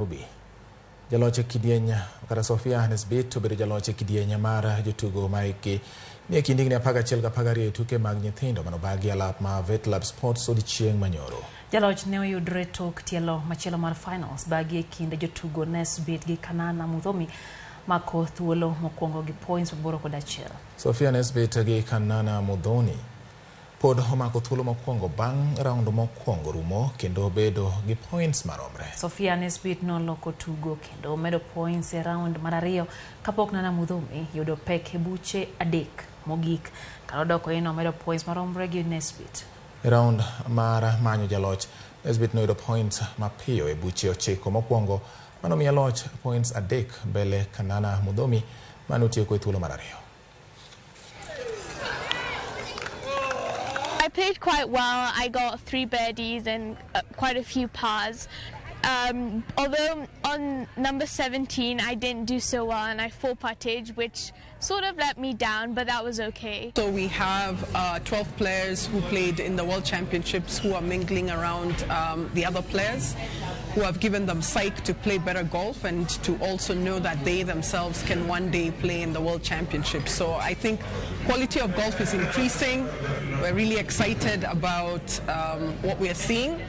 Nairobi. Jaloch e kidieny kata Sofia Nesbit obedo jaloch e kidieny mar jotugo ma hikgi ni e kind higni 11 gi 12 e tuke mag nyithindo manobagi alap ma Vetlab Sports odiechieng' manyoro. Jaloch ne oyudre tok tielo machielo mar finals bagi e kind jotugo Nesbit gi Kanana Muthomi mako thuolo mokwongo gi points 81. Sofia Nesbit gi Kanana Muthoni pod omako thuolo mokwongo bang' round mokwongo rumo kendo bedo gi points maromre. Sofia Nesbit noloko tugo kendo medo points e round mar ariyo kapok Nana Muthomi yudo pek e buche adek mogik. Kanodoko ni nomedo points maromre gi Nesbit. E round mar manyo jaloch, Nesbit noyudo points mapiyo e buche 9 mokwongo manomiye loch points 3 mbele Kanana Muthomi manotieko e thuolo mar ariyo. I played quite well. I got 3 birdies and quite a few pars. Although on number 17 I didn't do so well and I 4-putted, which sort of let me down, but that was okay. So we have 12 players who played in the World Championships who are mingling around the other players, who have given them psych to play better golf and to also know that they themselves can one day play in the World Championships. So I think quality of golf is increasing. We're really excited about what we are seeing.